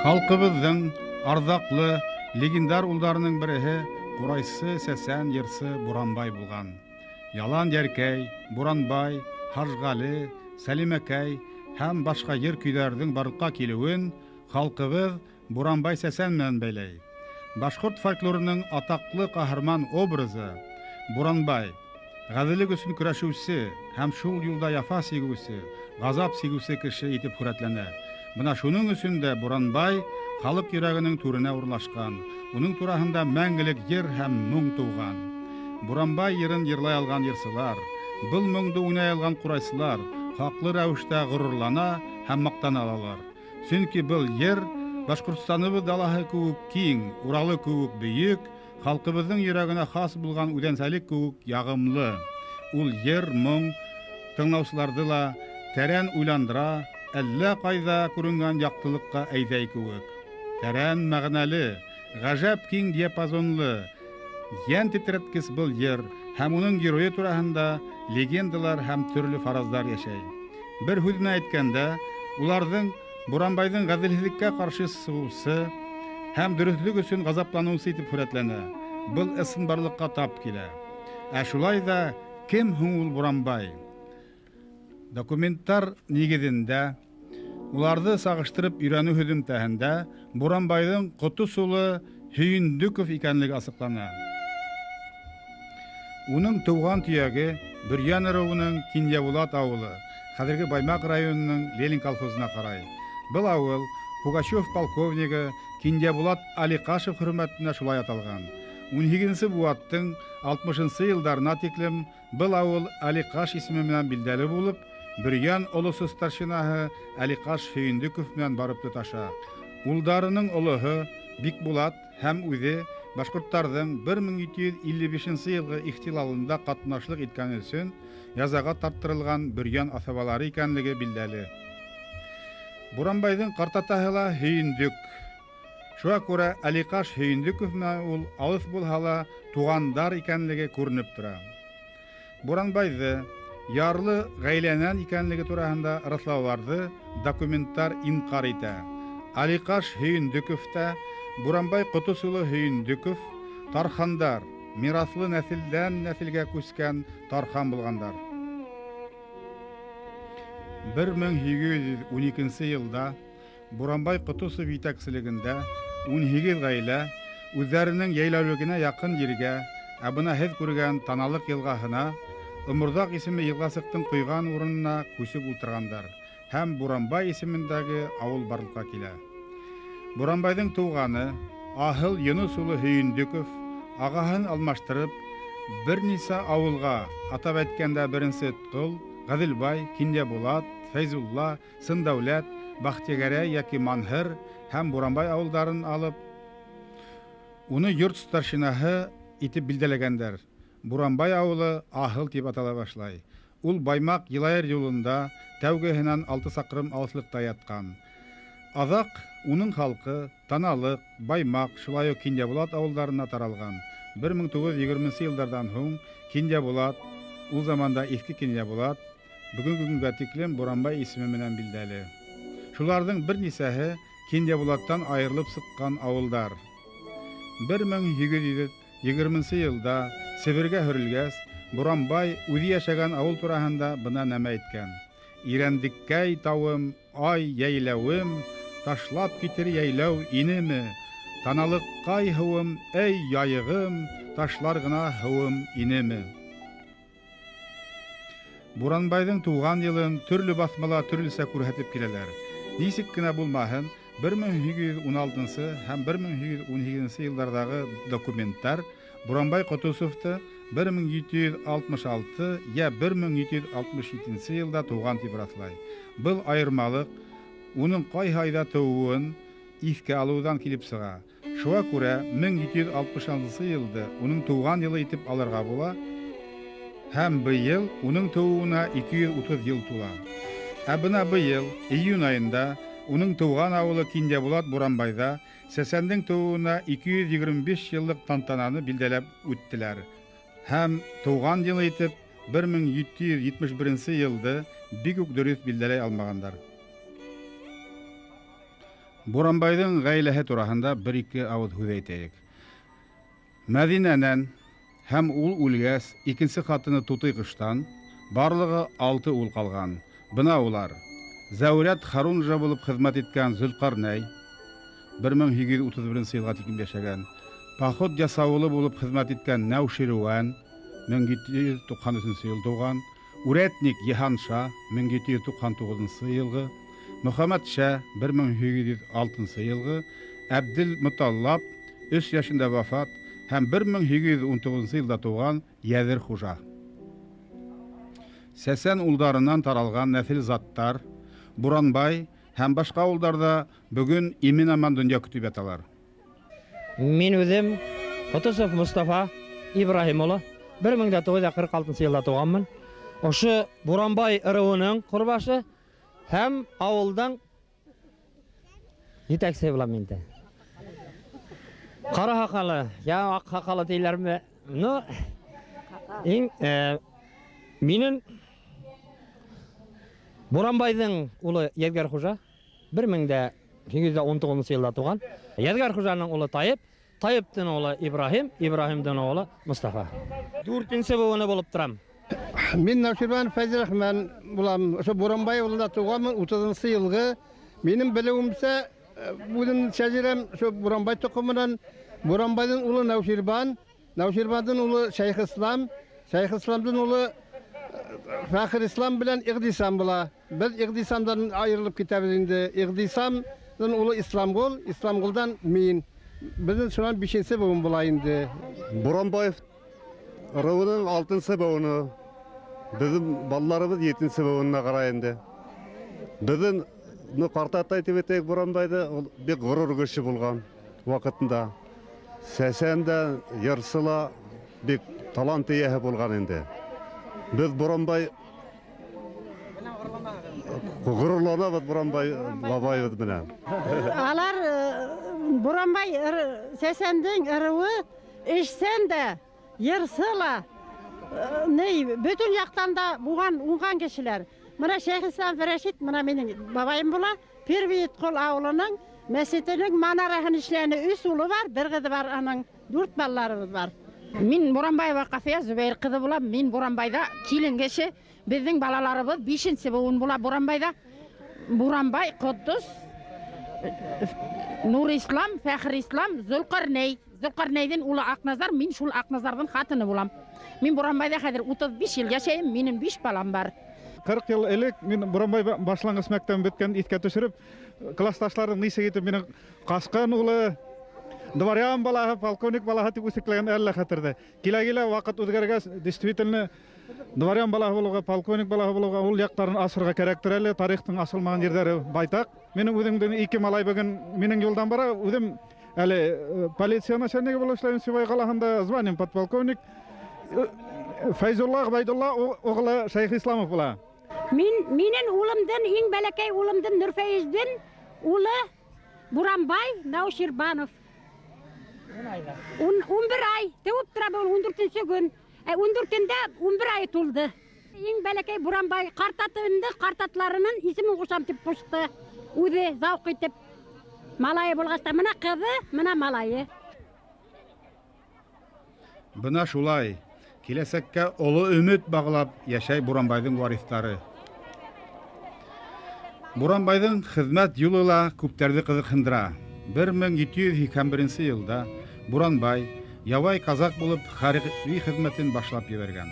Халҡыбыҙҙың арҙаҡлы легендар улдарының береһе ҡурайсы, сәсән, йырсы Буранбай булған. Ялан Йәркәй, Буранбай, Хажғәле, Сәлимәкәй һәм башҡа йыр көйҙәрҙең барлыҡҡа килеүен халҡыбыҙ Буранбай сәсән менән бәйләй. Башҡорт фольклорының атаҡлы ҡаһарман образы Буранбай ғәҙеллек өсөн көрәшеүсе һәм шул юлда яфа сигеүсе, ғазап сигеүсе кеше итеп һүрәтләнә. Бына шуның өсөн дә Буранбай халыҡ йөрәгенең түренә урынлашҡан, уның тураһында мәңгелек йыр һәм моң тыуған. Буранбай йырын йырлай алған йырсылар, был моңдо уйнай алған ҡурайсылар хаҡлы рәүештә ғорурлана һәм маҡтана алалар. Сөнки был йыр Башҡортостаныбыҙ далаһы кеүек киң, Уралы кеүек бөйөк, халҡыбыҙҙың йөрәгенә хас булған үҙенсәлек кеүек яғымлы. Ул йыр, моң тыңлаусыларҙы ла тәрән уйландыра, әллә ҡайҙа күренгән яҡтылыҡҡа әйҙәй кеүек. Тәрән мәғәнәле, ғәжәп киң диапазонлы, йән тетрәткес был йыр һәм уның геройы тураһында легендалар һәм төрлө фараздар йәшәй. Бер һүҙ менән әйткәндә, уларҙың Буранбайҙың ғәҙелһеҙлеккә ҡаршы сығыусы һәм дөрөҫлөк өсөн ғазапланыусы итеп һүрәтләнә. Был ысынбарлыҡҡа тап килә. Ә шулай да кем һуң ул Буранбай? Документтар нигеҙендә уларҙы сағыштырып өйрәнеү һөҙөмтәһендә Буранбайҙың Ҡотос улы Һөйөндөков икәнлеге асыҡлана. Уның тыуған төйәге Бөрйән ырыуының Кинйәбулат ауылы, хәҙерге Баймаҡ районының Ленин колхозына ҡарай. Был ауыл Пугачев полковнигы Кинйәбулат Алиҡашев хөрмәтенә шулай аталған. 18-нсе быуаттың 60-нсы йылдарына тиклем был ауыл Алиҡаш исеме менән билдәле булып, Бөрйән олоҫо старшинаһы Алиҡаш Һөйөндөков менән барып тоташа. Улдарының олоһо Бикбулат һәм үҙе башҡорттарҙың 1755 йылғы ихтилалында ҡатнашлыҡ иткән өсөн язаға тарттырылған Бөрйән аҫабалары икәнлеге билдәле. Буранбайҙың ҡартатаһы ла Һөйөндөк. Шуға күрә Алиҡаш Һөйөндөков менән ул алыҫ булһа ла туғандар икәнлеге күренеп тора. Буранбайҙы ярлы ғаиләнән икәнлеге тураһында раҫлауларҙы документтар инҡар итә. Алиҡаш Һөйөндөков та Буранбай Ҡотос улы Һөйөндөков тархандар, мираҫлы нәҫелдән нәҫелгә күскән тархан булғандар. 1812 йылда Буранбай Ҡотосов етәкселегендә 18 ғаилә үҙҙәренең йәйләүлегенә яҡын ергә, ә бына һеҙ күргән Таналыҡ йылғаһына, Оморҙаҡ исемле йылғасыҡтың ҡойған урынына күсеп ултырғандар һәм Буранбай исемендәге ауыл барлыҡҡа килә. Буранбайҙың тыуғаны Аһыл Юныс улы Һөйөндөков ағаһын алмаштырып бер нисә ауылға, атап әйткәндә беренсе Тҡол, Ғәҙелбай, Кинйәбулат, Фәйзулла, Сындәүләт, Бахтигәрәй йәки Манһыр һәм Буранбай ауылдарын алып, уны йорт старшинаһы итеп билдәләгәндәр. Буранбай ауылы Аһыл тип атала башлай. Ул Баймаҡ Йылайыр юлында тәүгеһенән 6 саҡрым алыҫлыҡта ятҡан. Аҙаҡ уның халҡы Таналыҡ, Баймаҡ, шулай уҡ Кинйәбулат ауылдарына таралған. 1920 йылдарҙан һуң Кинйәбулат, ул заманда Иҫке Кинйәбулат, бөгөнгө көнгә тиклем Буранбай исеме менән билдәле. Шуларҙың бер нисәһе Кинйәбулаттан айырылып сыҡҡан ауылдар. 1820 йылда Себергә һөрөлгәс, Буранбай үҙе йәшәгән ауыл тураһында бына нәмә әйткән: Ирәндеккәй тауым, ай йәйләүем, ташлап китер йәйләү инеме? Таналыҡҡай һыуым, эй яйығым, ташлар ғына һыуым инеме? Буранбайҙың тыуған йылын төрлө баҫмала төрлөсә күрһәтеп киләләр. Нисек кенә булмаһын, 1816 һәм 1818 йылдарҙағы документтар Буранбай Ҡотосовты 1766 йә 1767 йылда тыуған тип раҫлай. Был айырмалыҡ уның ҡайһы айҙа тыуыуын иҫкә алыуҙан килеп сыға. Шуға күрә 1766 йылды уның тыуған йылы итеп алырға була һәм быйыл уның тыуыуына 230 йыл тула. Ә бына быйыл июнь айында уның тыуған ауылы Кинйәбулат Буранбайҙа сәсәндең тыуыуына 225 йыллыҡ тантананы билдәләп үттеләр. Һәм тыуған йылы итеп 1771 йылды бик үк дөрөҫ билдәләй алмағандар. Буранбайҙың ғаиләһе тураһында бер-ике ауыҙ һүҙ әйтәйек. Мәҙинәнән һәм ул үлгәс икенсе ҡатыны Тутыйҡыштан барлығы 6 ул ҡалған. Бына улар: Зәүрәт Харунжа булып хеҙмәт иткән Зөлҡәрнәй 1831 йылға тиклем йәшәгән. Поход ясауылы булып хеҙмәт иткән Нәүширеүән 1793 йыл тыуған. Урәтник Йыһанша 1799 йылғы, Мөхәммәтшә 1806 йылғы, Әбдел Муталлап 3 йәшендә вафат һәм 1819 йылда тыуған Йәҙер Хужа. Сәсән улдарынан таралған нәҫел заттар Буранбай һәм башҡа улдарҙа бөгөн имен-аман донъя көтөп яталар. Мин үҙем Ҡотосов Мостафа Ибраһим улы 1946 йылда тыуғанмын. Ошо Буранбай ырыуының ҡорбашы һәм ауылдың етәксеһе булам инде. Ҡара һаҡалы, я аҡ һаҡалы тийләрме? Ну, иң минең Буранбайҙың улы Йәҙгәр Хужа 1819 йылда тыуған. Йәҙгәр Хужаның улы Тайып, Тайыптың улы Ибраһим, Ибраһимдың улы Мостафа. 4-нсе быуыны булып торам. Мин Нәүширбан Фәйзрахман булам. Ошо Буранбай ауылында тыуғанмын, 30 йылғы. Минең белеүемсә, үҙем шәжәрәм ошо Буранбай тоҡомонан. Буранбайҙың улы Нәүширбан, Нәүширбандың улы Шәйхислам, Шәйхисламдың улы Фәхрислам белән Иғдисам була. Беҙ Иғдисамдан айырылып китәбеҙ инде. Иғдисамдың улы Исламғол, Исламғолдан мин. Беҙҙең шунан 5-нсе быуын була инде. Буранбаев ырыуының 6-нсы быуыны. Беҙҙең балаларыбыҙ 7-нсе быуынына ҡарай инде. Беҙҙең, ну, ҡартатай тип әйтәйек Буранбайҙы, ул бик ғорур кеше булған ваҡытында. Сәсән дә, йырсы ла бик талант эйәһе булған инде. Беҙ Буранбай ғорурланабыҙ Буранбай бабайыбыҙ менән. Алар Буранбай сәсәндең ырыуы эшсән дә, йырсы ла, ней, бөтөн яҡтан да булған уңған кешеләр. Мына Шәйхислам Рәшит, мына минең бабайым була, Первиетҡол ауылының мәсетенең манараһын эшләне. 3 улы бар, бер ҡыҙы бар, аның 4 балаларыбыҙ бар. Мин Буранбаева Ҡафия Зөбәйер ҡыҙы булам. Мин Буранбайҙа килен кеше. Беҙҙең балаларыбыҙ 5-нсе быуын була Буранбайҙа. Буранбай, Ҡотдос, Нурислам, Фәхрислам, Зөлҡәрнәй. Зөлҡәрнәйҙең улы Аҡназар, мин шул Аҡназарҙың ҡатыны булам. Мин Буранбайҙа хәҙер 35 йыл йәшәйем, минең 5 балам бар. 40 йыл элек мин Буранбай башланғыс мәктәбен бөткән иҫкә төшөрөп, классташларым нисек итеп мине ҡасҡан улы, дворян балаһы, полковник балаһы тип үсекләгән әллә хәтерҙә. Килә-килә ваҡыт үҙгәргәс, действительно дворян балаһы булыуға, полковник балаһы булыуға ул яҡтарын асырға кәрәктер әле, тарихтың асылмаған ерҙәре байтаҡ. Минең үҙемдең 2 малай бөгөн минең юлдан бара, үҙем әле полиция начальнигы булып эшләйем Сибай ҡалаһында, званием подполковник. Фәйзулла Ғибәйдулла уғлы Шәйхисламов була. Минең улымдың, иң бәләкәй улымдың Нурфәйездең улы Буранбай Науширбанов. 11 ай тыуып тора был 14-нсе көн. 14-ндә 11 ай тулды. Иң бәләкәй Буранбай ҡартатынды, ҡартатларының исемен ҡушам тип ҡушты. Үҙе зауҡ итеп. Малайы булғас та мына ҡыҙы, мына малайы. Бына шулай киләсәккә оло өмөт бағлап йәшәй Буранбайҙың вариҫтары. Буранбайҙың хеҙмәт юлы ла күптәрҙе ҡыҙыҡһындыра. 1781 йылда Буранбай ябай казак булып хәрби хеҙмәтен башлап ебәргән.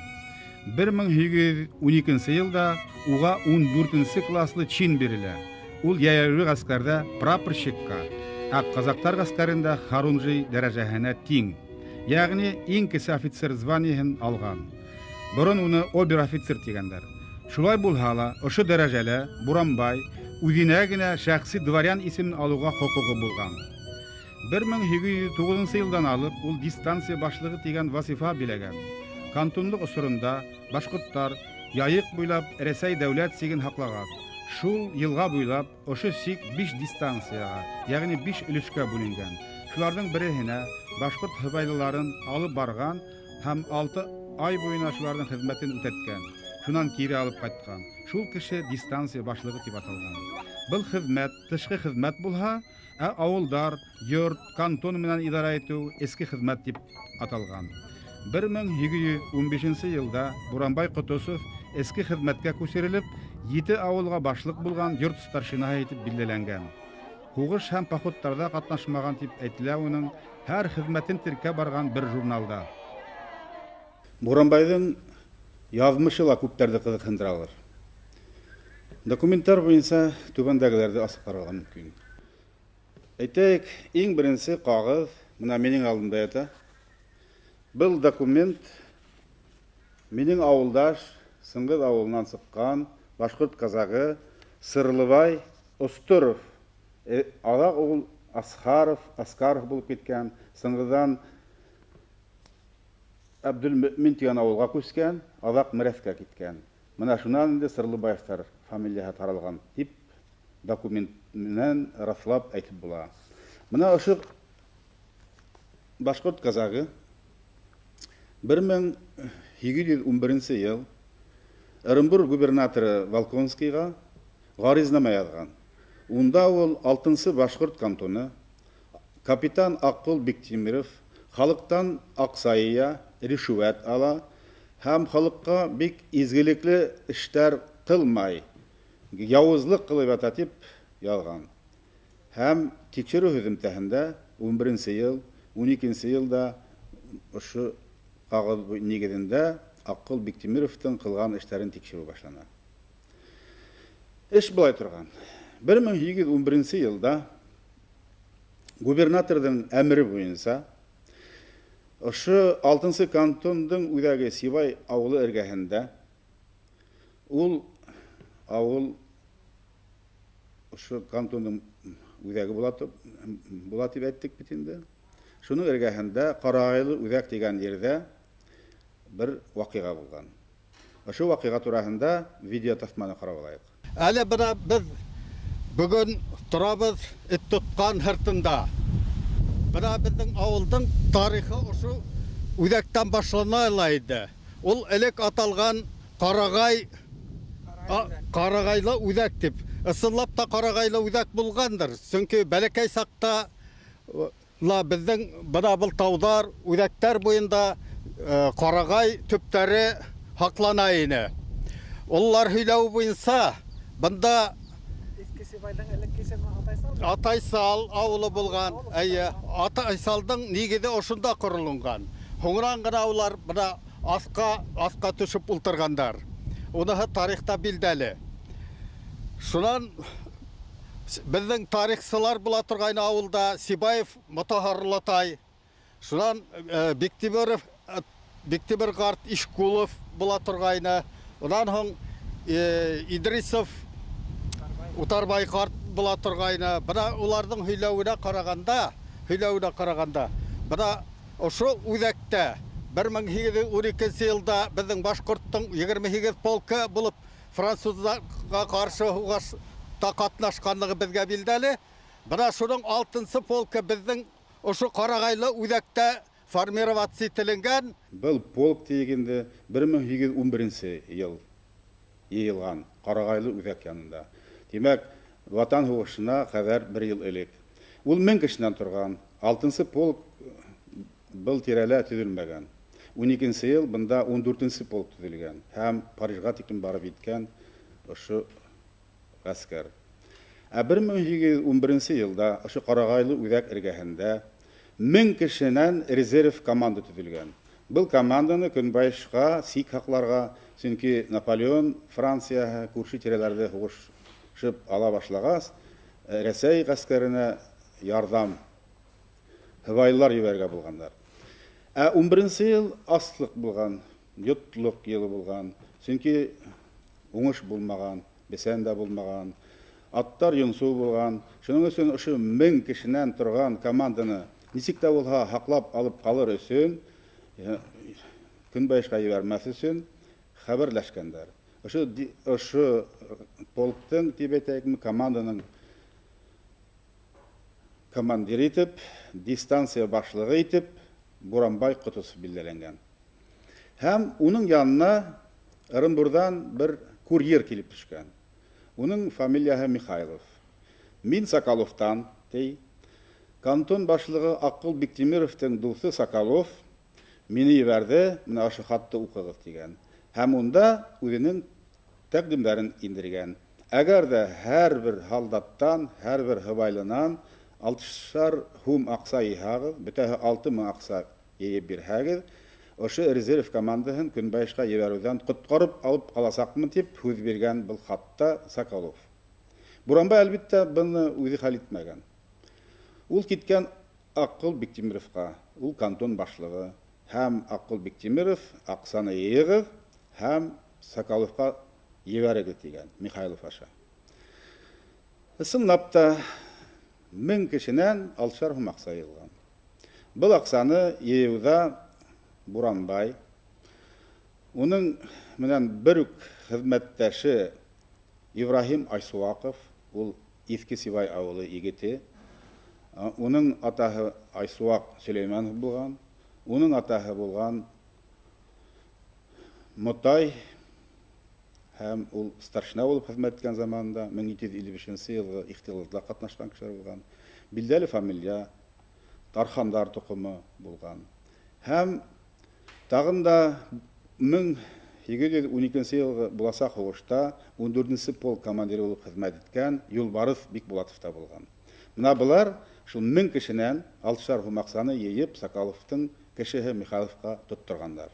1812 йылда уға 14 класслы чин бирелә. Ул йәйәүле ғәскәрҙә прапорщикка, ә казактар ғәскәрендә харунжий дәрәжәһенә тиң, ягъни иң кесе офицер званиеһен алған. Борон уны обер-офицер тигәндәр. Шулай булһа ла, ошо дәрәжәлә Буранбай үҙенә генә шәхси дворян исемен алыуға хоҡуғы булған. 1809 йылдан алып ул дистанция башлығы тигән вазифа биләгән. Кантонлыҡ осоронда башҡорттар Яйыҡ буйлап Рәсәй дәүләт сиген һаҡлаған. Шул йылға буйлап ошо сик 5 дистанцияға, ягъни 5 өлөшкә бүленгән. Шуларҙың береһенә башҡорт һыбайлыларын алып барған һәм 6 ай буйына шуларҙың хеҙмәтен үтәткән. Шунан кире алып ҡайтҡан. Шул кеше дистанция башлығы тип аталған. Был хеҙмәт тышҡы хеҙмәт булһа, ә ауылдар, йорт, кантон менән идара итеү эске хеҙмәт тип аталған. 1815 йылда Буранбай Ҡотосов эске хеҙмәткә күсерелеп, 7 ауылға башлыҡ булған йорт старшинаһы итеп билдәләнгән. Һуғыш һәм походтарҙа ҡатнашмаған тип әйтелә уның һәр хеҙмәтен теркәп барған бер журналда. Буранбайҙың яҙмышы ла күптәрҙе ҡыҙыҡһындыралыр. Документтар буйынса түбәндәгеләрҙе асыҡларға мөмкин. Әйтәйек, иң беренсе ҡағыҙ бына минең алдымда ята. Был документ минең ауылдаш Сыңғыҙ ауылынан сыҡҡан башҡорт казагы Сырлыбай Осторов. Аҙаҡ ул Асхаров, Аскаров булып киткән, Сыңғыҙҙан Әбдулмөмин тигән ауылға күскән, аҙаҡ Мерәҫкә киткән. Бына шунан инде Сырлыбаевтар фамилияһы таралған тип документ менән раҫлап әйтеп була. Бына ошо башҡорт казагы 1811 йыл Ырымбур губернаторы Волконскийға ғаризнамә яҙған. Унда ул 6-нсы башҡорт кантоны капитан Аҡҡол Биктимиров халыҡтан аҡсайыя ришүәт ала һәм халыҡҡа бик изгелекле эштәр ҡылмай, яуызлыҡ ҡылып ята тип яҙған. Һәм тикшереү һөҙөмтәһендә 11 йыл, 12 йылда ошо ҡағыҙ нигеҙендә Аҡҡол Биктимировтың ҡылған эштәрен тикшереү башлана. Эш былай торған. 1811 йылда губернаторҙың әмере буйынса ошо 6-нсы кантондың үҙәге Сибай ауылы эргәһендә, ул ауыл ошо кантондың үҙәге була тип әйттек бит инде. Шуның эргәһендә Ҡарағайлы үҙәк тигән ерҙә бер ваҡиға булған. Ошо ваҡиға тураһында видео таҫманы ҡарап алайыҡ. Әле бына беҙ бөгөн торабыҙ эт тотҡан һыртында. Бына беҙҙең ауылдың тарихы ошо үҙәктән башлана ла инде. Ул элек аталған Ҡарағайлы үҙәк тип. Ысынлап та Ҡарағайлы үҙәк булғандыр. Сөнки бәләкәй саҡта ла беҙҙең бына был тауҙар, үҙәктәр буйында ҡарағай төптәре һаҡлана ине. Улар һөйләү буйынса бында Атайсал ауылы булған. Әйе, Атайсалдың нигеҙе ошонда ҡоролонған. Һуңынан ғына улар бына аҫҡа төшөп ултырғандар. Уныһы тарихта билдәле. Шунан беҙҙең тарихсылар була торғайны ауылда Сибаев Мотаһарлатай, шунан Биктимир ҡарт Ишкулов була торғайны. Унан һуң Идрисов Утарбай ҡарт була торғайны. Бына уларҙың һөйләүенә ҡарағанда, бына ошо үҙәктә 1812 йылда беҙҙең башҡорттоң 28 полкы булып француздарға ҡаршы һуғышта ҡатнашҡанлығы беҙгә билдәле. Бына шуның 6-нсы полкы беҙҙең ошо Ҡарағайлы үҙәктә формироваться ителенгән. Был полк тигәндә 1811 йыл йыйылған Ҡарағайлы үҙәк янында. Тимәк, Ватан һуғышына ҡәҙәр бер йыл элек. Ул 1000 кешенән торған. 6-нсы полк был тирәлә төҙөлмәгән. 12 йыл бында 14 полк төҙөлгән һәм Парижға тиклем барып еткән ошо ғәскәр. Ә 1811 йылда ошо Ҡарағайлы үҙәк эргәһендә 1000 кешенән резерв команда төҙөлгән. Был команданы көнбайышҡа, сик һаҡларға, сөнки Наполеон Францияһы күрше тирәләрҙе һуғышып ала башлағас, Рәсәй ғәскәренә ярҙам һыбайлар ебәрергә булғандар. Ә 11 йыл аслыҡ булған, йотлоҡ йылы булған, сөнки уңыш булмаған, бесән дә булмаған, аттар йонсоу булған. Шуның өсөн ошо 1000 кешенән торған команданы нисек тә булһа һаҡлап алып ҡалыр өсөн, көнбайышҡа ебәрмәҫ өсөн хәбәрләшкәндәр. Ошо полктың, тип әйтәйекме, команданың командиры итеп, дистанция башлығы итеп Буранбай Ҡотосов билдәләнгән. Һәм уның янына Ырымбурҙан бер курьер килеп төшкән. Уның фамилияһы Михайлов. Мин Соколовтан, ти. Кантон башлығы Аққұл Биктимировтың дуҫы Соколов мине ебәрҙе, мына ошо хатты уҡығыҙ тигән. Һәм унда үҙенең тәҡдимдәрен индергән. Әгәр ҙә һәр бер һалдаттан, һәр бер һыбайлынан 6 һум аҡса йыйһағыҙ, бөтәһе 6000 аҡса йыйып бирһәгеҙ, ошо резерв командаһын Көнбайышҡа ебәреүҙән ҡотҡарып алып ҡаласаҡмын тип һүҙ биргән был хатта Соколов. Буранбай әлбиттә быны үҙе хәл итмәгән. Ул киткән Аққұл Биктимировҡа, ул кантон башлығы. Һәм Аққұл Биктимиров аҡсаны йыйығыҙ һәм Соколовҡа ебәрегеҙ тигән Михайлов аша. Ысынлап та 1000 кешенән 6 һум аҡса йыйылған. Был аҡсаны йыйыуҙа Буранбай, уның менән бер үк хеҙмәттәше Ибраһим Айсуаҡов, ул Иҫке Сибай ауылы егете, уның атаһы Айсуаҡ Сөләймәнов булған, уның атаһы булған Мотай, һәм ул старшина булып хеҙмәт иткән заманында 1755 йылғы ихтилалда ҡатнашҡан кешеләр булған. Билдәле фамилия, Тархандар тоҡомо булған. Һәм тағын да 1812 йылғы буласаҡ һуғышта 14-нсе полк командиры булып хеҙмәт иткән Юлбарыҫ Бикбулатов та булған. Мына былар шул 1000 кешенән 6 һум аҡсаны йыйып Соколовтың кешеһе Михайловҡа тотторғандар.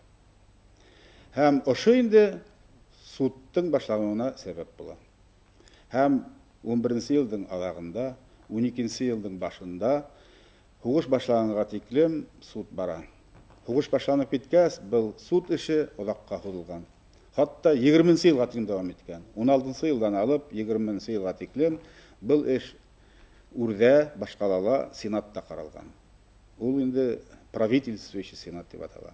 Һәм ошо инде судтың башланыуына сәбәп була. Һәм 11-нсе йылдың аҙағында, 12-нсе йылдың башында һуғыш башланғанға тиклем суд бара. Һуғыш башланып киткәс, был суд эше оҙаҡҡа һуҙылған. Хатта 20-нсе йылға тиклем дауам иткән. 16-нсы йылдан алып 20-нсе йылға тиклем был эш Үрҙә, башҡалала сенатта ҡаралған. Ул инде правительствующий сенат тип атала.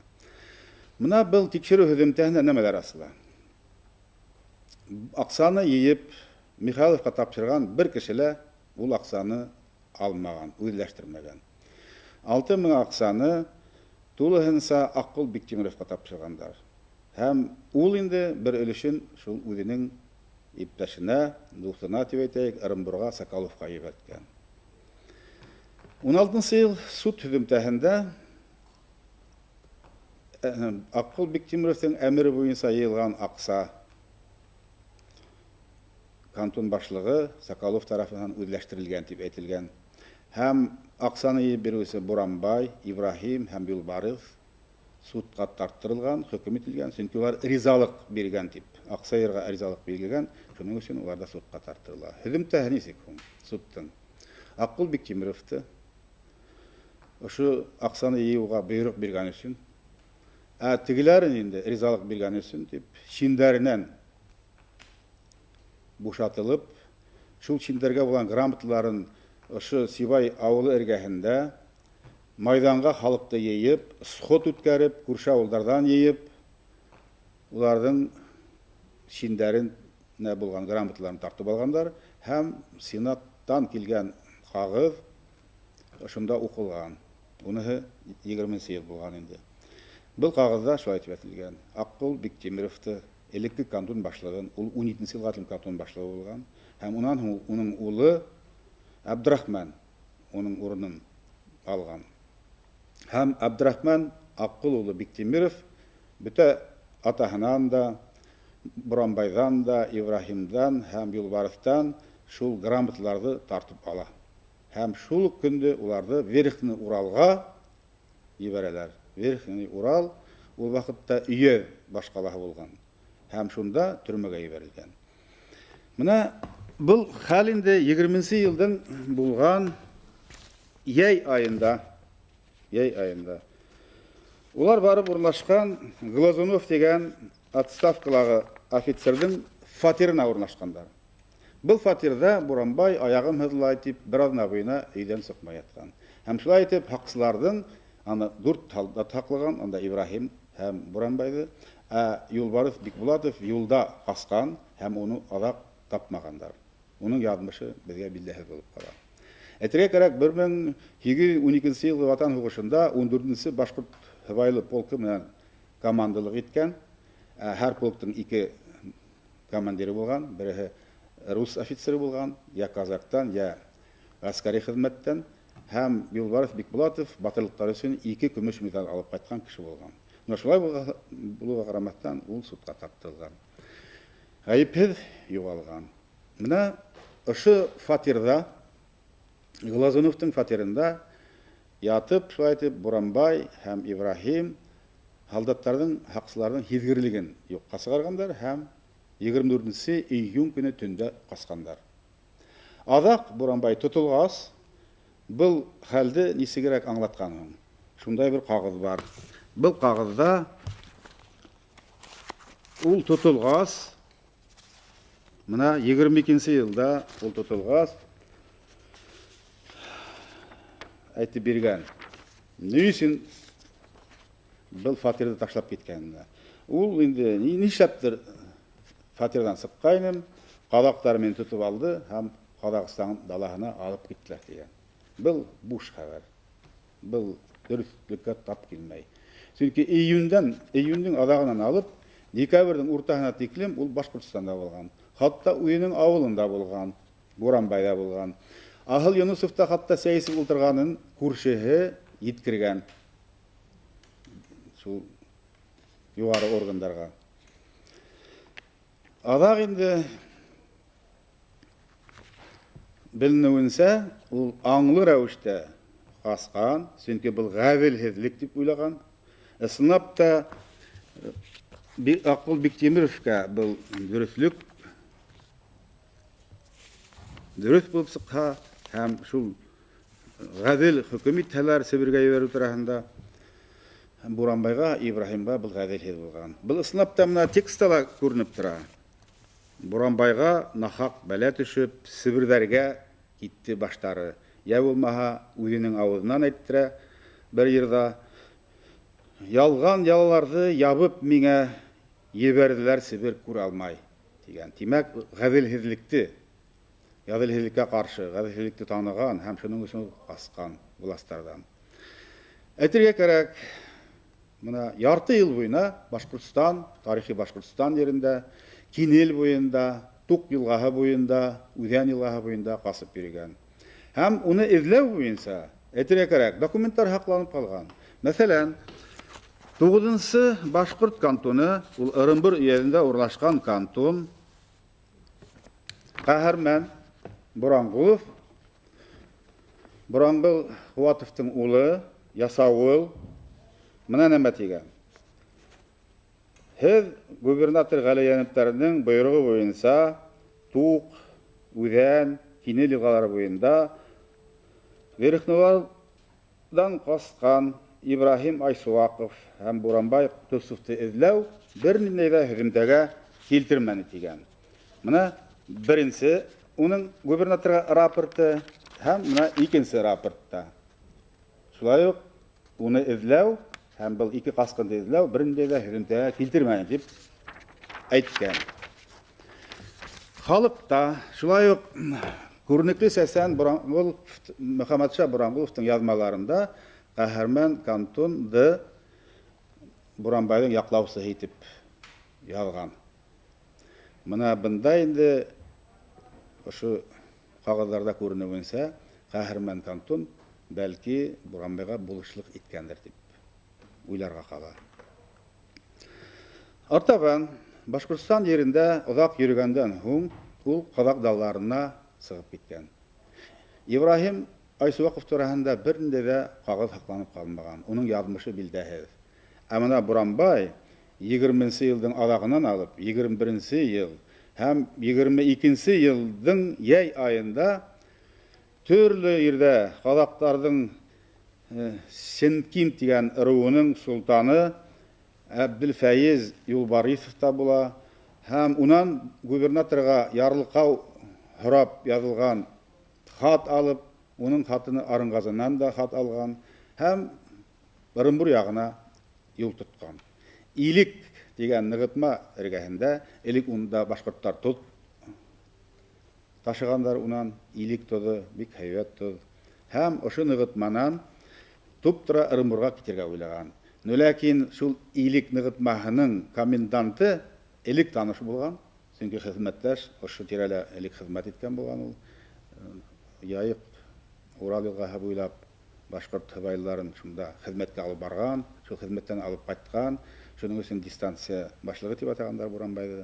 Мына был тикшереү һөҙөмтәһендә нәмәләр асыла? Аҡсаны йыйып Михайловҡа тапшырған бер кеше лә ул аҡсаны алмаған, үҙләштермәгән. 6000 аҡсаны тулыһынса Аққұл Биктимировҡа тапшырғандар. Һәм ул инде бер өлөшөн шул үҙенең иптәшенә, дуҫына тип әйтәйек, Ырымбурға, Соколовҡа ебәрткән. 16-нсы йыл суд һөҙөмтәһендә Аққұл Биктимировтың әмере буйынса йыйылған аҡса кантон башлығы Соколов тарафынан үҙләштерелгән тип әйтелгән. Һәм аҡсаны йыйып биреүсе Буранбай, Ибраһим һәм Юлбарыҫ судҡа тарттырылған, хөкөм ителгән, сөнки улар ризалыҡ биргән тип, аҡса йыйырға ризалыҡ бирелгән, шуның өсөн улар ҙа судҡа тарттырыла. Һөҙөмтәһе нисек һуң судтың? Аққұл Биктимировты ошо аҡсаны йыйыуға бойороҡ биргән өсөн, ә тегеләрен инде ризалыҡ биргән өсөн тип шиндәренән бушатылып, шул шиндәргә булған грамоталарын ошо Сибай ауылы эргәһендә майҙанға халыҡты йыйып, сход үткәреп, күрше ауылдарҙан йыйып, уларҙың шиндәренә булған грамоталарын тартып алғандар һәм сенаттан килгән ҡағыҙ ошонда уҡылған. Уныһы 20-нсе йыл булған инде. Был ҡағыҙҙа шулай тип әйтелгән: Аққұл Биктимировты, элекке кантон башлығын, ул 17-нсе йылға тиклем кантон башлығы булған, һәм унан һуң уның улы Абдрахман уның урынын алған. Һәм Абдрахман Аққұл улы Биктимиров бөтә атаһынан да, Буранбайҙан да, Ибраһимдан һәм Юлбарыҫтан шул грамоталарҙы тартып ала. Һәм шул уҡ көндө уларҙы Верхний Уралға ебәрәләр. Верхний Урал ул ваҡытта өйө башҡалаһы булған. Һәм шунда төрмәгә ебәрелгән. Мына был хәл инде 20-нсе йылдың булған йәй айында, Улар барып урынлашҡан Глазунов тигән отставкалағы офицерҙың фатирына урынлашҡандар. Был фатирҙа Буранбай аяғым һыҙлай тип бер аҙна буйына өйҙән сыҡмай ятҡан. Һәм шулай итеп һаҡсыларҙың аны 4 һалдат һаҡлаған, анда Ибраһим һәм Буранбайҙы, ә Юлбарыҫ Бикбулатов юлда ҡасҡан һәм уны аҙаҡ тапмағандар. Уның яҙмышы беҙгә билдәһеҙ булып ҡала. Әйтергә кәрәк, 1812 йылғы Ватан һуғышында 14-нсе башҡорт һыбайлы полкы менән командалыҡ иткән. Һәр полктың 2 командиры булған, береһе рус офицеры булған, я казактан, я ғәскәри хеҙмәттән. Һәм Юлбарыҫ Бикбулатов батырлыҡтары өсөн 2 көмөш медаль алып ҡайтҡан кеше булған. Менә шулай булыуға ҡарамаҫтан, ул судҡа тартылған. Ғәйепһеҙ юғалған. Менә ошо фатирҙа, Глазуновтың фатирында ятып, шулай итеп, Буранбай һәм Ибраһим һалдаттарҙың, һаҡсыларҙың һиҙгерлеген юҡҡа сығарғандар һәм 24 июнь көнө төндә ҡасҡандар. Аҙаҡ Буранбай тотолғас, был хәлде нисегерәк аңлатҡан һуң? Шундай бер ҡағыҙ бар. Был ҡағыҙҙа ул тотолғас, мына 22 йылда ул тотолғас, әйтеп биргән. Ни өсөн был фатирҙы ташлап киткәнен? Ул инде нишләптер фатирҙан сыҡҡайным, ҡаҙаҡтар мине тотоп алды һәм Ҡаҙағстан далаһына алып киттеләр тигән. Был буш хәбәр. Был дөрөҫлөккә тап килмәй. Сөнки июндең аҙағынан алып, декабрҙең уртаһына тиклем ул Башҡортостанда булған. Хатта үҙенең ауылында булған, Буранбайҙа булған. Аһыл Юнусов та хатта сәй эсеп ултырғанын күршеһе еткергән. Шул юғары органдарға. Аҙаҡ инде беленеүенсә, ул аңлы рәүештә ҡасҡан, сөнки был ғәҙелһеҙлек тип уйлаған. Ысынлап та Аҡҡол Биктимировка был дөрөҫлөк дөрөҫ булып сыҡһа һәм шул ғәҙел хөкөм итһәләр Себергә ебәреү тураһында, Буранбайға, Ибраһимға был ғәҙелһеҙ булған. Был ысынлап та мына текста ла күренеп тора. Буранбайға нахаҡ бәлә төшөп, Себерҙәргә китте баштары. Йә булмаһа, үҙенең ауыҙынан әйттерә бер йырҙа. Ялған ялаларҙы ябып миңә ебәрҙеләр Себер күрә алмай тигән. Тимәк, ғәҙелһеҙлеккә ҡаршы, ғәҙелһеҙлекте таныған һәм шуның өсөн ҡасҡан властарҙан. Әйтергә кәрәк, мына ярты йыл буйына Башҡортостан, тарихи Башҡортостан ерендә, Кинел буйында, Туҡ йылғаһы буйында, Үҙән йылғаһы буйында ҡасып йөрөгән. Һәм уны эҙләү буйынса, әйтергә кәрәк, документтар һаҡланып ҡалған. Мәҫәлән, 9-нсы Башҡорт кантоны, ул Ырымбур өйәҙендә урынлашҡан кантон, Ҡәһәрмән Буранғолов, Буранғол Ҡыуатовтың улы, Ясауыл, мына нәмә тигән. Һеҙ губернатор ғәлиәнәптәренең бойороғо буйынса Туҡ, Үҙән, Кинел йылғалары буйында Верхневалдан ҡасҡан Ибраһим Айсуаҡов һәм Буранбай Ҡотосовты эҙләү бер ниндәй ҙә һөҙөмтәгә килтермәне тигән. Мына беренсе уның губернаторға рапорты һәм мына икенсе рапортта. Шулай уҡ уны эҙләү һәм был ике ҡасҡынды эҙләү бер ниндәй ҙә һөҙөмтәгә килтермәне тип әйткән. Халыҡта шулай уҡ күренекле сәсән Буранғол, Мөхәммәтша Буранғоловтың яҙмаларында Ҡәһәрмән кантонды Буранбайҙың яҡлаусыһы итеп яҙған. Мына бында инде ошо ҡағыҙҙарҙа күренеүенсә, Ҡәһәрмән кантон бәлки Буранбайға булышлыҡ иткәндер тип уйларға ҡала. Артабан Башҡортостан ерендә оҙаҡ йөрөгәндән һуң ул ҡаҙаҡ далаларына сығып киткән. Ибраһим Айсуаҡов тураһында бер ниндәй ҙә ҡағыҙ һаҡланып ҡалмаған. Уның яҙмышы билдәһеҙ. Ә мына Буранбай 20-нсе йылдың аҙағынан алып 21-нсе йыл һәм 22-нсе йылдың йәй айында төрлө ерҙә ҡаҙаҡтарҙың Сенким тигән ырыуының султаны Әбделфәйез Юлбарисов та була һәм унан губернаторға ярлыҡау һорап яҙылған хат алып, уның хатыны Арынғазынан да хат алған һәм Ырымбур яғына юл тотҡан. Илек тигән нығытма эргәһендә, элек унда башҡорттар тоҙ ташығандар, унан илек тоҙо, бик һәйбәт тоҙ. Һәм ошо нығытманан туп-тура Ырымбурға китергә уйлаған. Но ләкин шул илек нығытмаһының коменданты элек таныш булған, Сөнки хеҙмәттәш ошо тирәлә элек хеҙмәт иткән булған ул. Яйыҡ Урал йылғаһы буйлап башҡорт һыбайлыларын шунда хеҙмәткә алып барған, шул хеҙмәттән алып ҡайтҡан. Шуның өсөн дистанция башлығы тип атағандар Буранбайҙы.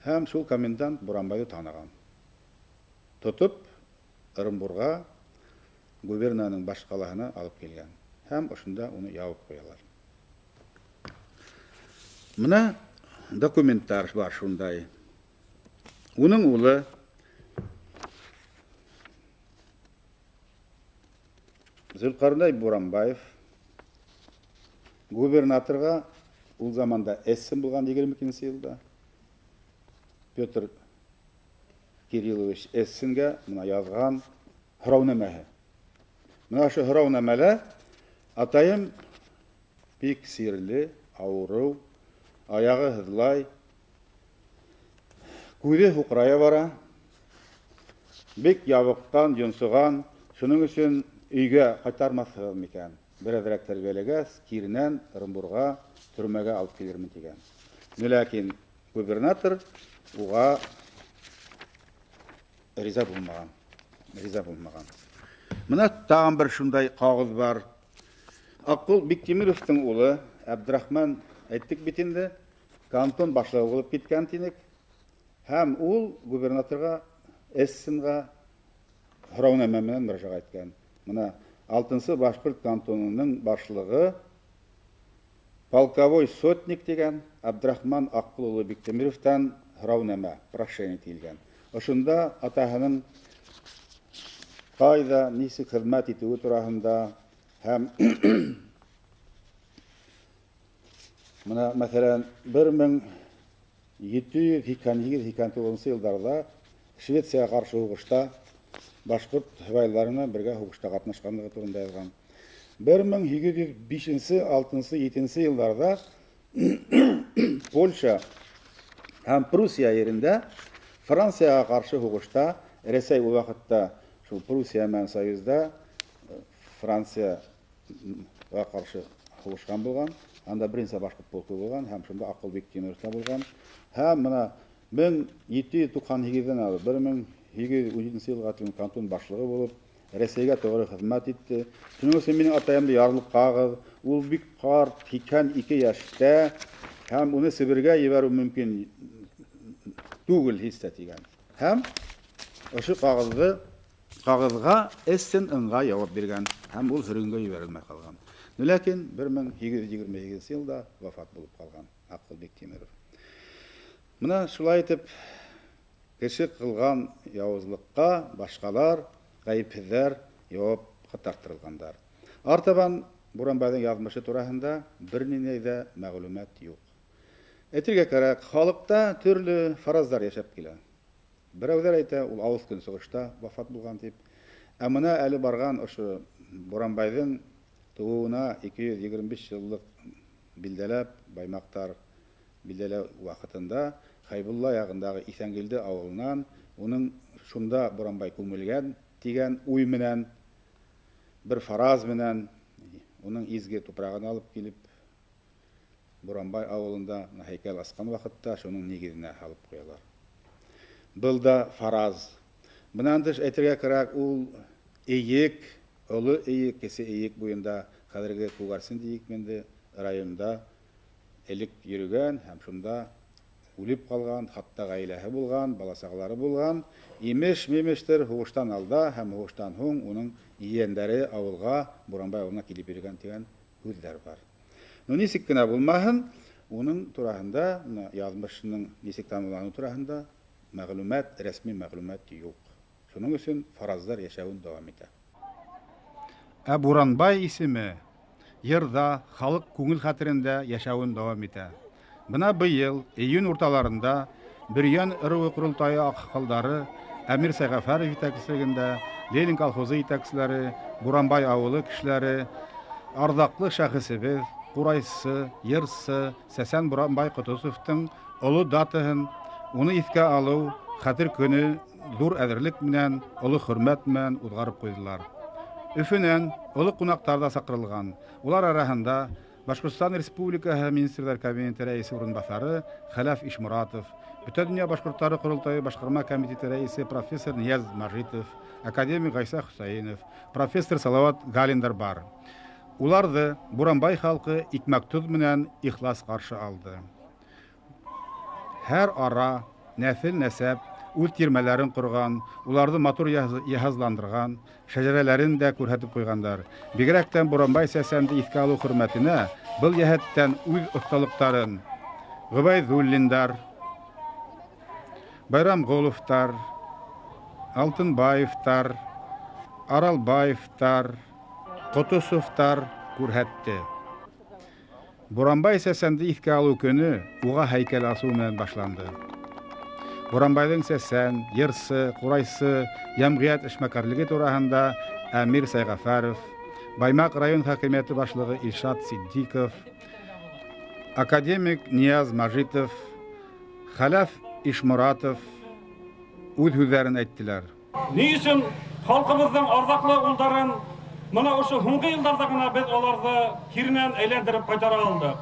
Һәм шул комендант Буранбайҙы таныған. Тотоп Ырымбурға, губернаның баш ҡалаһына алып килгән. Һәм ошонда уны ябып ҡуялар. Мына документтар бар шундай. Уның улы Зөлҡарнай Буранбаев губернаторға ул заманда Эссен булған 22 йылда Петр Кириллович Эссенгә мына яҙған һораунамәһе. Мына ошо һораунамәлә атайым бик сирле, ауырыу, аяғы һыҙлай, күҙе һуҡрая бара, бик ябыҡҡан, йонсоған, шуның өсөн өйгә ҡайтармаҫһығыҙ микән? Берәҙерәк тәрбиәләгәс, киренән Ырымбурға төрмәгә алып килермен тигән. Ләкин губернатор уға риза булмаған. Риза булмаған. Мына тағын бер шундай ҡағыҙ бар. Аҡҡол Биктимировтың улы Әбдрахман, әйттек бит инде, кантон башлығы булып киткән тинек. Һәм ул губернаторға, Эссенға һораунамә менән мөрәжәғәт иткән. Мына 6-нсы башҡорт кантонының башлығы полковой сотник тигән Абдрахман Аҡҡол улы Биктимировтан һораунамә, прошение килгән. Ошонда атаһының ҡайҙа, нисек хеҙмәт итеүе тураһында һәм мына, мәҫәлән, 1788-89 йылдарҙа Швецияға ҡаршы һуғышта башҡорт һыбайлылары менән бергә һуғышта ҡатнашҡанлығы тураһында яҙған. 1805-6-7 йылдарҙа Польша һәм Пруссия ерендә Францияға ҡаршы һуғышта Рәсәй ул ваҡытта шул Пруссия менән союзда Францияға ҡаршы һуғышҡан булған. Анда беренсе башҡорт полкы булған һәм шунда Аҡҡол Биктимиров та булған. Һәм мына 1798-дән алып 1817 йылға тиклем кантон башлығы булып Рәсәйгә тоғро хеҙмәт итте. Шуның өсөн минең атайымды ярлыҡағыҙ. Ул бик ҡарт, 82 йәштә һәм уны Себергә ебәреү мөмкин түгел һис тә тигән. Һәм ошо ҡағыҙға Эссен ыңғай яуап биргән һәм ул һөргөнгә ебәрелмәй ҡалған. Ләкин 1828 йылда вафат булып ҡалған Аҡҡол Биктимиров. Мына шулай итеп кеше ҡылған яуызлыҡҡа башҡалар, ғәйепһеҙҙәр яуапҡа тарттырылғандар. Артабан Буранбайҙың яҙмышы тураһында бер ниндәй ҙә мәғлүмәт юҡ. Әйтергә кәрәк, халыҡта төрлө фараздар йәшәп килә. Берәүҙәр әйтә, ул алыҫ көнсығышта вафат булған тип. Ә мына әле барған ошо Буранбайҙың тыуыуына 225 йыллыҡ билдәләп, баймаҡтар билдәләү ваҡытында Хәйбулла яғындағы Иҫәнгилде ауылынан уның шунда Буранбай күмелгән тигән уй менән, бер фараз менән уның изге тупрағын алып килеп Буранбай ауылында һәйкәл асҡан ваҡытта шуның нигеҙенә һалып ҡуялар. Был да фараз. Бынан тыш әйтергә кәрәк, ул Эйек, Оло Эйек, Кесе Эйек буйында хәҙерге Күгәрсен тиек инде районда элек йөрөгән һәм шунда үлеп ҡалған, хатта ғаиләһе булған, бала-сағалары булған. Имеш-мимештер һуғыштан алда һәм һуғыштан һуң уның ейәндәре ауылға, Буранбай ауылына килеп йөрөгән тигән һүҙҙәр бар. Ну, нисек кенә булмаһын, уның тураһында, мына яҙмышының нисек тамамланыуы тураһында мәғлүмәт, рәсми мәғлүмәт юҡ. Шуның өсөн фараздар йәшәүен дауам итә. Ә Буранбай исеме йырҙа, халыҡ күңел хәтерендә йәшәүен дауам итә. Бына быйыл июнь урталарында Бөрйән ырыуы ҡоролтайы аҡһаҡалдары Әмир Сәғәфәров етәкселегендә Ленин колхозы етәкселәре, Буранбай ауылы кешеләре, арҙаҡлы шәхесебеҙ, ҡурайсы, йырсы Сәсән Буранбай Ҡотосовтың оло датаһын, уны иҫкә алыу хәтер көнө ҙур әҙерлек менән, оло хөрмәт менән уҙғарып ҡуйҙылар. Өфөнән оло ҡунаҡтар ҙа саҡырылған. Улар араһында Башҡортостан Республикаһы Министрҙар Кабинеты рәйесе урынбаҫары Хәләф Ишморатов, Бөтә донъя башҡорттары ҡоролтайы башҡарма комитеты рәйесе профессор Нияз Мажитов, академик Ғайса Хөсәйенов, профессор Салават Галиндар бар. Уларҙы Буранбай халҡы икмәк-тоҙ менән ихлас ҡаршы алды. Һәр ара, нәҫел-нәсәп үҙ тирмәләрен ҡорған, уларҙы матур йыһазландырған, шәжәрәләрен дә күрһәтеп ҡуйғандар. Бигерәктән Буранбай сәсәнде иҫкә алыу хөрмәтенә был йәһәттән үҙ оҫталыҡтарын Ғөбәйҙуллиндар, Байрамғоловтар, Алтынбаевтар, Аралбаевтар, Ҡотосовтар күрһәтте. Буранбай сәсәнде иҫкә алыу көнө уға һәйкәл асыу менән башланды. Буранбайҙың сәсән, йырсы, ҡурайсы, йәмғиәт эшмәкәрлеге тураһында Әмир Сайғәфәров, Баймаҡ район хакимиәте башлығы Илшат Ситдиҡов, академик Нияз Мажитов, Хәләф Ишморатов үҙ һүҙҙәрен әйттеләр. Ни өсөн халҡыбыҙҙың арҙаҡлы улдарын мына ошо һуңғы йылдарҙа ғына беҙ уларҙы киренән әйләндереп ҡайтара алдыҡ.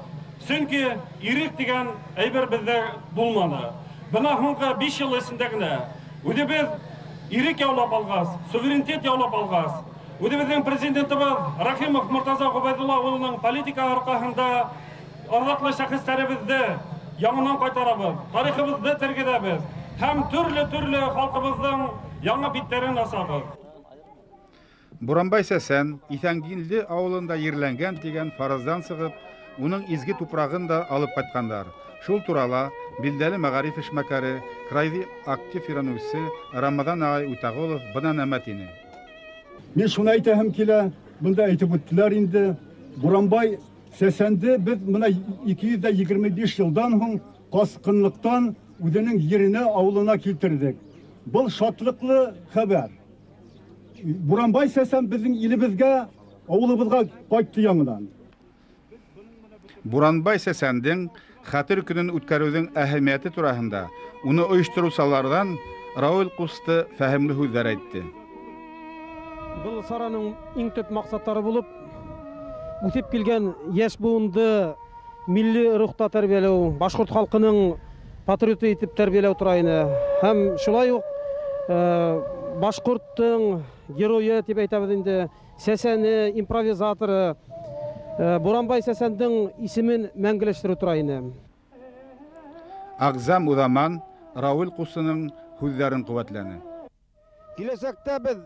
Сөнки ирек тигән әйбер беҙҙә булманы. Бына һуңғы 5 йыл эсендә генә үҙебеҙ ирек яулап алғас, суверенитет яулап алғас, үҙебеҙҙең президентыбыҙ Рахимов Мортаза Ғөбәйҙулла улының политика арҡаһында арҙаҡлы шәхестәребеҙҙе яңынан ҡайтарабыҙ, тарихыбыҙҙы тергеҙәбеҙ һәм төрлө-төрлө халҡыбыҙҙың яңы биттәрен асабыҙ. Буранбай сәсән Иҫәнгилде ауылында ерләнгән тигән фараздан сығып, уның изге тупрағын да алып ҡайтҡандар. Шул турала билдәле мәғариф эшмәкәре, крайҙы актив өйрәнеүсе Рамаҙан ағай Үтәғолов бына нәмә тине. Мин шуны әйтәһем килә, бында әйтеп үттеләр инде. Буранбай сәсәнде беҙ мына 225 йылдан һуң ҡасҡынлыҡтан үҙенең еренә, ауылына килтерҙек. Был шатлыҡлы хәбәр. Буранбай сәсән беҙҙең илебеҙгә, ауылыбыҙға ҡайтты яңынан. Буранбай сәсәндең хәтер көнөн үткәреүҙең әһәмиәте тураһында уны ойоштороусыларҙан Рауил Ҡусты фәһемле һүҙҙәр әйтте. Был сараның иң төп маҡсаттары булып үҫеп килгән йәш быуынды милли рухта тәрбиәләү, башҡорт халҡының патриоты итеп тәрбиәләү тора ине. Һәм шулай уҡ башҡорттың геройы тип әйтәбеҙ инде, сәсәне, импровизаторы Буранбай сәсәндең исемен мәңгеләштереү тора ине. Ағзам Уҙаман Рауил Ҡусының һүҙҙәрен ҡеүәтләне. Киләсәктә беҙ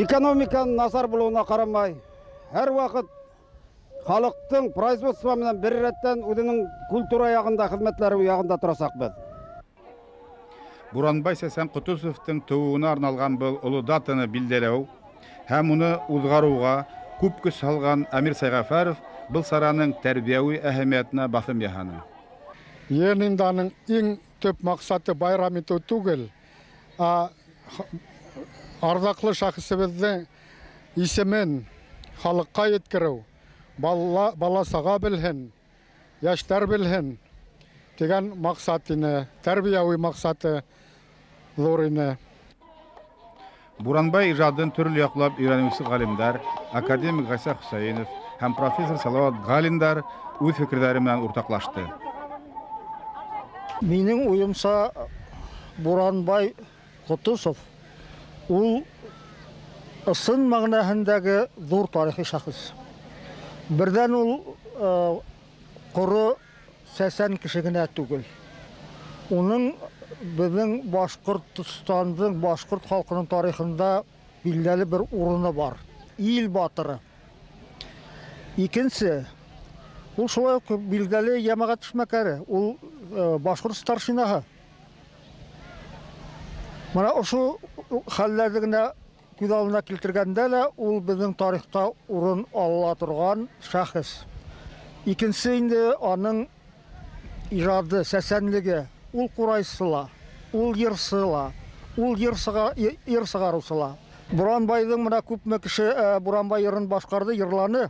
экономиканың насар булыуына ҡарамай, һәр ваҡыт халыҡтың производство менән бер рәттән үҙенең культура яғында, хеҙмәтләре яғында торасаҡбыҙ. Буранбай сәсән Ҡотосовтың тыуыуына арналған был оло датаны билдәләү һәм уны уҙғарыуға күп көс һалған Әмир Сайғәфәров был сараның тәрбиәүи әһәмиәтенә баҫым яһаны. Йыйынданың иң төп маҡсаты байрам итеү түгел, ә арҙаҡлы шәхесебеҙҙең исемен халыҡҡа еткереү, бала-саға белһен, йәштәр белһен тигән маҡсат ине, тәрбиәүи маҡсаты ҙур ине. Буранбай ижадын төрлө яҡлап өйрәнеүсе ғалимдар, академик Ғайса Хөсәйенов һәм профессор Салават Галиндар үҙ фекерҙәре менән уртаҡлашты. Минең уйымса, Буранбай Ҡотосов ул ысын мәғәнәһендәге ҙур тарихи шәхес. Берҙән ул ҡоро сәсән кеше генә түгел. Уның беҙҙең Башҡортостандың, башҡорт халҡының тарихында билдәле бер урыны бар. Ил батыры. Икенсе, ул шулай уҡ билдәле йәмәғәт эшмәкәре, ул башҡорт старшинаһы. Мына ошо хәлләрҙе генә күҙ алдына килтергәндә лә ул беҙҙең тарихта урын ала торған шәхес. Икенсе инде аның ижады, сәсәнлеге. Ул ҡурайсы ла, ул йырсы ла, ул йыр сығарыусы ла. Буранбайҙың мына күпме кеше Буранбай йырын башҡарҙы, йырланы.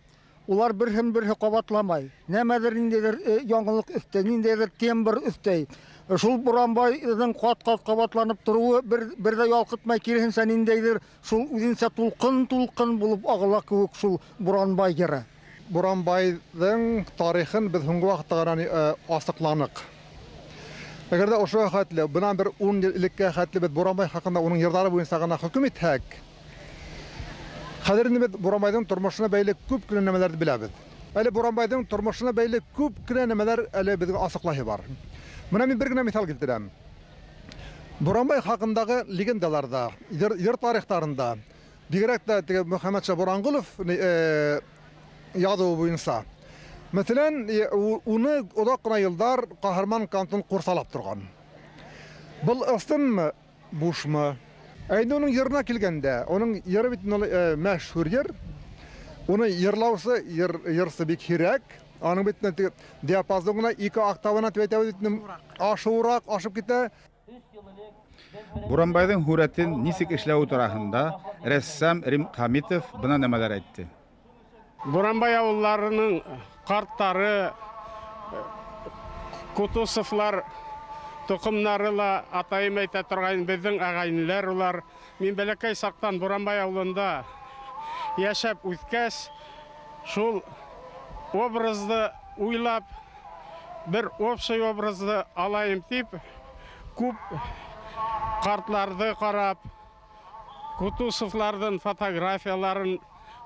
Улар берһен берһе ҡабатламай. Нәмәҙер ниндәйҙер яңылыҡ өҫтәй, ниндәйҙер тембр өҫтәй. Шул Буранбайҙың ҡат-ҡат ҡабатланып тороуы бер ҙә ялҡытмай, киреһенсә ниндәйҙер шул үҙенсә тулҡын-тулҡын булып ағыла кеүек шул Буранбай йыры. Буранбайҙың тарихын беҙ һуңғы ваҡытта ғына асыҡланыҡ. Әгәр ҙә ошо хәтле, бынан бер 10 йыл элеккә хәтле беҙ Буранбай хаҡында уның йырҙары буйынса ғына хөкөм итһәк, хәҙер инде беҙ Буранбайҙың тормошона бәйле күп кенә нәмәләрҙе беләбеҙ. Әле Буранбайҙың тормошона бәйле күп кенә нәмәләр әле беҙгә асыҡлайһы бар. Бына мин бер генә миҫал килтерәм. Буранбай хаҡындағы легендаларҙа, йыр тарихтарында, бигерәк тә теге Мөхәммәтша Буранғолов яҙыуы буйынса, мәҫәлән, уны оҙаҡ ҡына йылдар ҡаһарман Кантон ҡурсалап торған. Был ысынмы, бушмы? Ә инде уның йырына килгәндә, уның йыры бит мәшһүр йыр. Уны йырлаусы, йырсы бик һирәк. Аның бит теге диапазон ғына 2 октавына тип әйтәбеҙ бит, ашыуыраҡ ашып китә. Буранбайҙың һүрәтен нисек эшләүе тураһында рәссам Рим Хамитов бына нәмәләр әйтте. Буранбай ауылларының ҡарттары, Кутусовлар тоҡомнары ла атайым әйтә торғайны, беҙҙең ағайынлар улар. Мин бәләкәй саҡтан Буранбай ауылында йәшәп үҫкәс, шул образды уйлап, бер общий образды алайым тип, күп ҡартларҙы ҡарап, Кутусовларҙың фотографияларын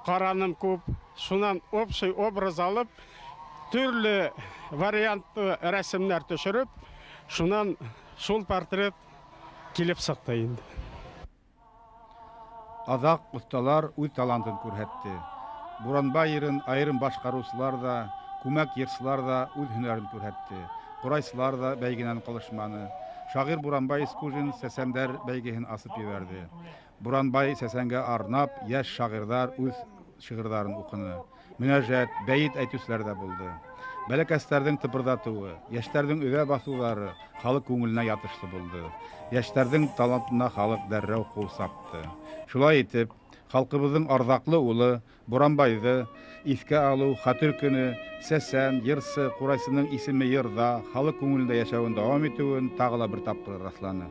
ҡараным күп. Шунан общий образ алып, төрлө вариантлы рәсемдәр төшөрөп, шунан шул портрет килеп сыҡты инде. Аҙаҡ оҫталар үҙ талантын күрһәтте. Буранбай йырын айырым башҡарыусылар ҙа, күмәк йырсылар ҙа үҙ һөнәрен күрһәтте. Ҡурайсылар ҙа бәйгенән ҡалышманы. Шағир Буранбай Искужин сәсәндәр бәйгеһен асып ебәрҙе. Буранбай сәсәнгә арнап, йәш шағирҙар үҙ шиғырҙарын уҡыны. Мөнәжәт, бәйет әйтеүселәр ҙә булды. Бәләкәстәрҙең тыпырҙатыуы, йәштәрҙең өҙә баҫыуҙары халыҡ күңеленә ятышлы булды. Йәштәрҙең талантына халыҡ дәррәү ҡул сапты. Шулай итеп, халҡыбыҙҙың арҙаҡлы улы Буранбайҙы иҫкә алыу, хәтер көнө, сәсән, йырсы, ҡурайсының исеме йырҙа, халыҡ күңелендә йәшәүен дауам итеүен тағы ла бер тапҡыр раҫланы.